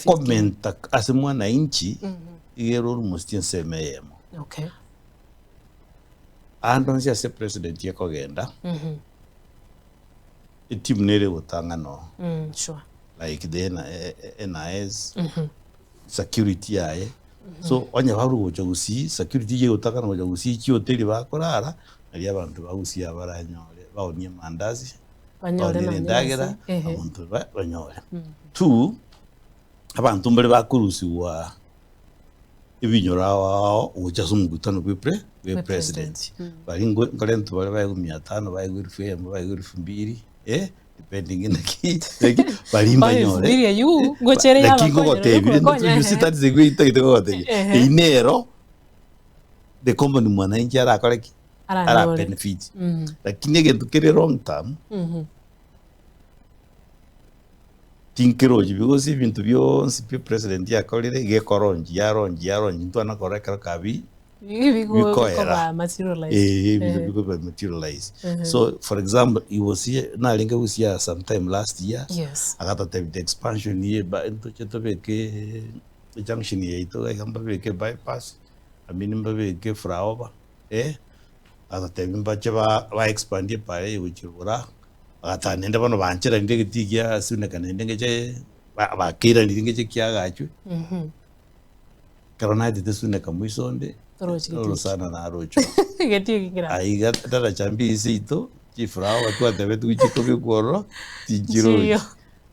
Okomenta ase mwananchi iga ere almost ensemo eyemo. Okay. Ande onsi ase president ekogenda, etimu nere egotang'ana oo. Sure. Like the NIS, security yaye. So onye barwa gocha gusii, security eywo egotang'ana gocha gusii chihoteli bakorara, naria abanto ba gusii aba baranyore baonie amandazi, Banyore baonie nonye endagera, gose, ehe. abanto ba- banyore. Two, abanto mbare bakorusigwa ebinyoro ao ao gocha ase omokutano bwe pre bwe Bwe president. president. Baria nko- nkorentwa bare baegwe mia tano, baegwe elfu eyemo, baegwe elfu mbiri, eh, depending naki naki baria Bono elfu mbanyore. mbiri eywo, ngochere Naki yabakonya ngogotebia rende konya, toyusi ehe. tari ntagete kogotebia. Ehe. Eyio nero the common mwananchi arakore ki? Ara Aranyore. benefit. Lakini egento kere long term, tinkerochi because ebinto bionsi pi president akorire iga ekoronji yaronji yaronji ntwana korora ekero kabi bikoera. Bikoba materialized. Eh, ebinto bikoba materialized. So for example, he was here narenge gusii sometime last year, Yes. agatotebia the expansion ye ba ntoche tobeke ejunction yaito iga iga mbabeke bypass, I mean mbabeke flyover. Eh, agatebia mbache ba ba expandie epara eye gochia igoro, agateba naende bono bancheranire egetii gia Suneka naende ngeche ba bakeiranire ngeche kiagachwe. Ekero naetete Suneka moiso onde, Torochi getii eki. orosana naroche oo. Egetii eki kera. Aiga daraja mbiri seito, chiflower twatebetigwe chikobekwa ororo, tinchirochi. Nchiyo.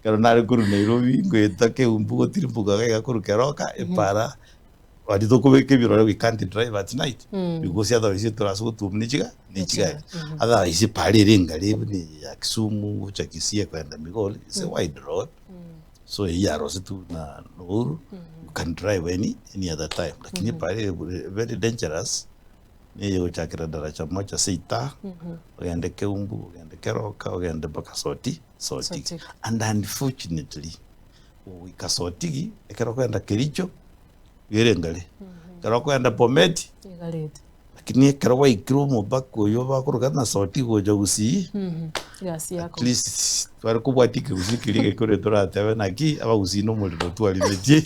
Ekero nare korwa Nairobi, ngoeta Keumbu gotirimboka iga iga korwa Keroka, epara. Baria tokobeka ebirore we can't drive at night because otherwise torase gotuomwa ne chiga ne chigari. Otherwise epara ere engare buna eye ya Kisumu gocha Kisii ekoenda Migori it's a wide road so eyio yarosetwe buna Uhuru you can drive any any other time lakini epara ere very dangerous neye gochakera Daraja Moja Seita ogende Keumbu ogende Keroka ogende mpaka Soti Sotik Sotik. and unfortunately goika Sotigi ekero okogenda Kericho Gerengare, ekero okoenda Bomet, Egarete. lakini ekero gwaikire omopaka oywo bakoroka ng'a Soti gocha Gusii, Egasi at yako. least tware kobwatia ekegusii keria gekore toratebe naki abagusii na omorero twarimetie.